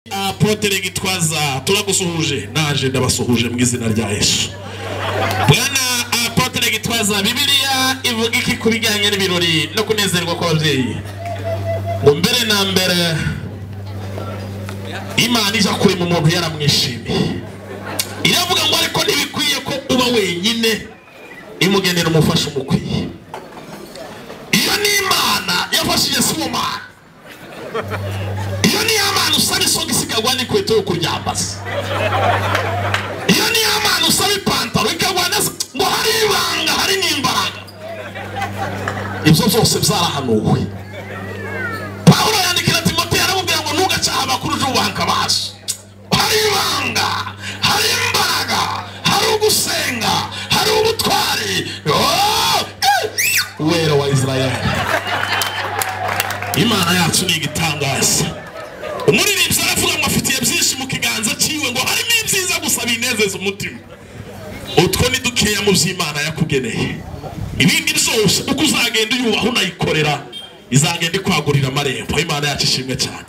Apotre Gitwaza, turagusuhuje, naje ndabasuhuje mu izina rya Yesu. Bwana Apotre Gitwaza, Bibiliya ivuga iki ku bijyanye n'ibirori no kunezerwa kw'ababyeyi? Ngo mbere na mbere Imana ija kurema umuntu yaramwishimiye, iravuga ngo ariko ntibikwiye ko uba wenyine, imugenera umufasha umukwiye. Iyo ni Imana yafashije Sibomana, iyo ni Imana usaba isogisi ikagwa n'inkweto yo kuryambaza, iyo ni Imana usaba ipantaro ikagwa, ngo hari ibanga, hari n'imbaraga. Ibyo byose byarahanuwe. Pawulo yandikira Timoteyo aramubwira ngo ntugacahe abakuru uje ubanka baso. Hari ibanga, hari imbaraga, hari ugusenga, hari ubutwari. Uwera wa Israel, Imana yacu ni igitangaza. Umuririmbyi aravuga ngo afitiye byinshi mu kiganza cyiwe, ngo harimo ibyiza gusa binezeza umutima. Utwo ni dukeya mu by'Imana yakugeneye. Ibindi byose uko uzagenda uyubaha unayikorera, izagenda ikwagurira amarembo. Imana yacu ishimwe cyane.